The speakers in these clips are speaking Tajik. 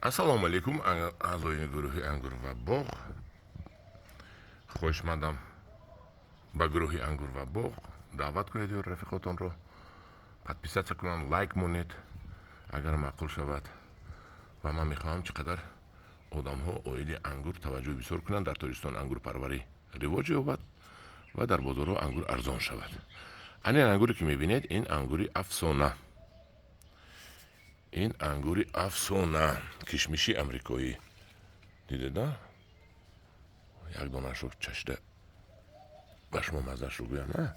Ассалому алайкум, аъзои гурӯҳи Ангур ва боғ. Хоҳишмандам, ба гурӯҳи Ангур ва боғ даъват кунед ё рафиқотонро, подписаться кунанд, лайк монед, агар маъқул шавад. Ва ман мехоҳам, чӣ қадар одамҳо оиди ангур таваҷҷӯҳи бисёр кунанд, дар Тоҷикистон ангурпарварӣ ривоҷ ёбад ва дар бозорҳо ангур арзон шавад. Ана ин ангуре, ки мебинед, ин ангури Афсона, ин ангури Афсона, кишмиши амрикоӣ. Дидеда, як донаашро чашида ба шумо маззаашро гӯям.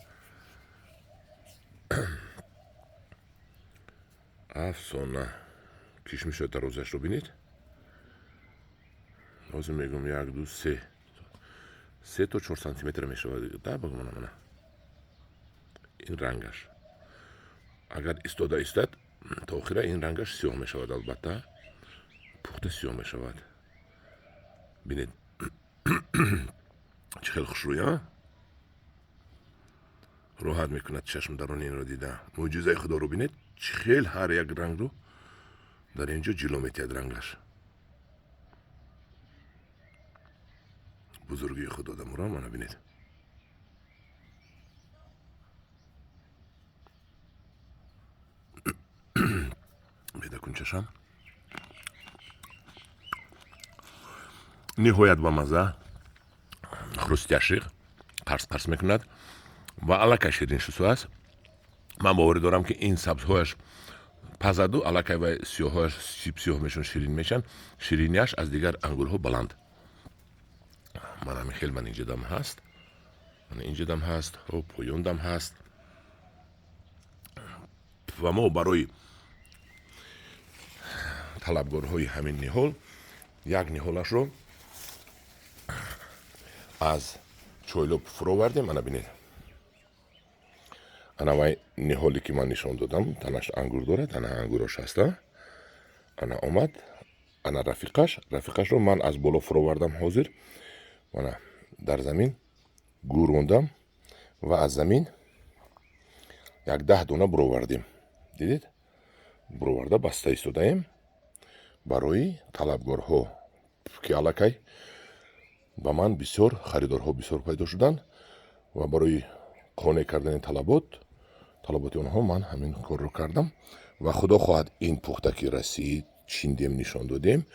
Афсона кишмишо дарозашро бинед. Ҳозир мегӯм, як, ду, се, 3 то 4 сантиметр мешавад, да, багумона. Мана ин рангаш, агар истода истад то охира, ин рангаш сиёҳ мешавад. Албатта, пухта сиёҳ мешавад. Бинед, чӣ хел хушрӯя, роҳат мекунад чашм дарони инро дида. Мӯъҷизаи Худоро бинед, чӣ хел ҳар як рангро дар ин ҷо ҷило метиҳад рангаш. Бузургии Худо дамура, мана бинед. Бедакун чашам, ниҳоят ба мазза, хрустящий, қарс қарс мекунад ва аллакай ширин шусу аст. Ман боварӣ дорам, ки ин сабзҳояш пазаду аллакай вай сиёҳҳояш сиёҳ мешаванд, ширин мешаванд. Ширинияш аз дигар ангурҳо баланд. Ман ҳамин хел, ман инҷадам ҳаст, ман инҷадам ҳаст, поёндам ҳаст. Ва мо барои талабгорҳои ҳамин ниҳол як ниҳолашро аз Чойлоб фуровардем. Ана бинед, ана вай ниҳоле, ки ман нишон додам, танаш ангур дорад. Ана ангурош ҳаста, ана омад, ана рафиқаш. Рафиқашро ман аз боло фуровардам. Ҳозир мана дар замин гӯрондам ва аз замин як 10 дона буровардем. Дидед, буроварда баста истодаем барои талабгорҳо, ки аллакай ба ман бисёр харидорҳо бисёр пайдо шуданд ва барои қонеъ кардани талаботи онҳо ман ҳамин корро кардам. Ва Худо хоҳад, ин пухта ки расид, чиндем, нишон додем,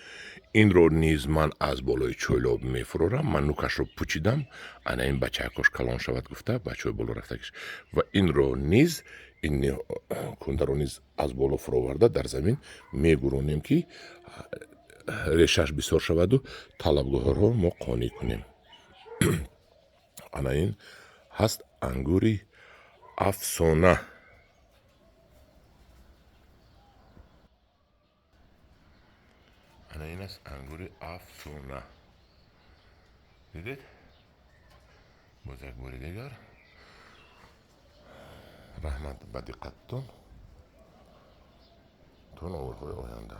инро низ ман аз болои Чойлоб мефурорам. Ман нукашро пучидам, ана ин бачаакош калон шавад гуфта, бачаҳои боло рафтагиш. Ва инро низ, ин кундаро низ аз боло фуроварда дар замин мегуронем, ки решаш бисёр шаваду талабгоҳҳоро мо қонеъ кунем. Ана ин ҳаст ангури Афсона. Ана ин аст ангури Афсона. Дидед? Боз як бори дигар раҳмат ба диққаттон. То наворҳои оянда.